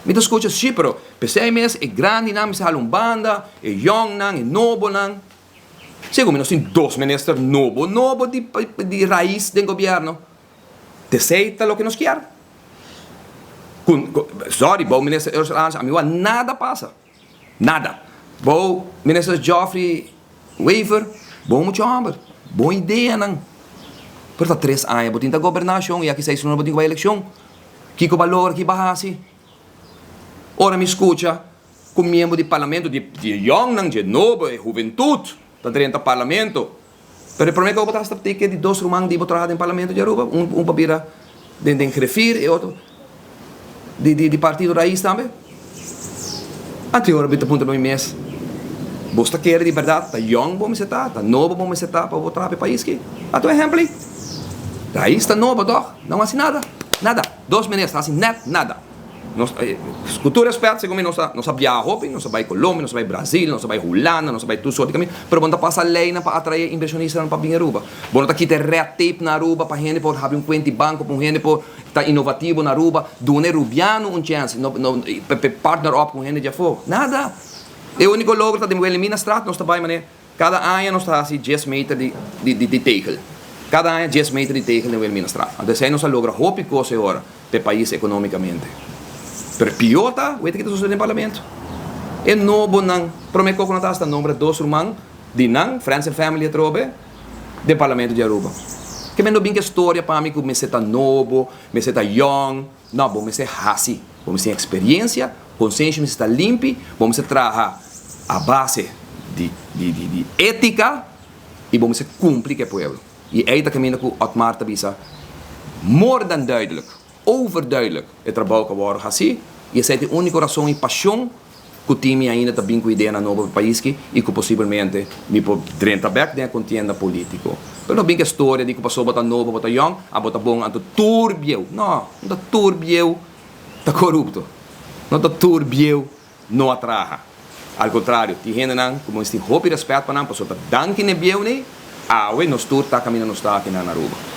Mi ta scucha si, pero p'esey mes e grandinan mester hala un banda, e yongnan, e nobonan. Segun mi nos tin dos minister nobo nobo di di rais den gobierno. T'esey ta loke nos kier. Cu, sorry, bou minister Ursula Arends, ami wak nada pasa. Nada. Bou minister Geoffrey Wever, bon mucha homber, bon ideanan. Pero ta tres aña bo tin ta gobernacion y aki seis luna bo tin cu bay eleccion. Kiko bo a logra, ki bo a haci? Ora mi scucha cu miembro di parlamento, di e yongnan, di e nobo, e huventud ta drenta parlamento. Pero e prome cu bo ta hasta teke di dos ruman di bo traha den parlamento di Aruba, un un pa bira den den griffier e otro di di di partido Raiz tambe. Anto ora mi ta puntra mi mes, bos ta kere di berdad ta yong bo mester ta, ta nobo bo mester ta pa bo traha pa e pais aki? Anto ehempel ei, Raiz ta nobo toch? Nan hasi nada, nada, dos minister hasi net nada. Nos, ku tur respet, segun mi nos a nos a biaha hopi, nos a bai Colombia, nos a bai Brasil, nos a bai Hulanda, nos a bai tur sorti kaminda, pero bo no ta pasa leinan pa atraé invershonistanan pa bin Aruba. Bo no ta kita e red tape na Aruba pa hende por habri un kuenta di banko, pa un hende por ta inovativo na Aruba, duna e rubiano un chèns, no no pa partner up ku un hende di afó. Nada! E úniko logro ta den Wilhelminastraat nos ta bai manera Kada aña nos ta hasi dies meter di di tegel. Kada aña dies meter di tegel den Wilhelminastraat. Anto esei nos a logra hopi kos e ora pa e pais ekonomikamente. Pero e pió ta wete ke ta sosode den parlamento. E nobonan, prome koko nan ta hasta nombra dos ruman di nan, friends and family atrobe, den parlamento di Aruba. Ke men no bin ke storia pa mi ku mester ta nobo, mester ta yong. No, bo mester hasi. Bo mester tin eksperiencia, konsenshi mester ta limpi, bo mester traha a base di di di di etica y bo mester cumpli cu e pueblo. Y ey ta caminda cu Otmar ta bisa more than duidelijk, overduidelijk e trabou cu a worde haci y esey ta e unico rason y pasion cu tin mi ainda ta bin cu ideanan nobo pa pais ki y cu posibelmente mi por drenta bek den e contienda politico. Pero no bin cu e storia di cu pasobra bo ta nobo, bo ta yong, a bo ta bon anto tur bieu. No, no ta tur bieu ta corupto. No ta tur bieu no a traha. Al contrario, tin hendenan cu mester tin hopi respet pa nan pasobra ta danki n'e bieu n'ey, awe nos tur ta caminda nos ta aki na Aruba.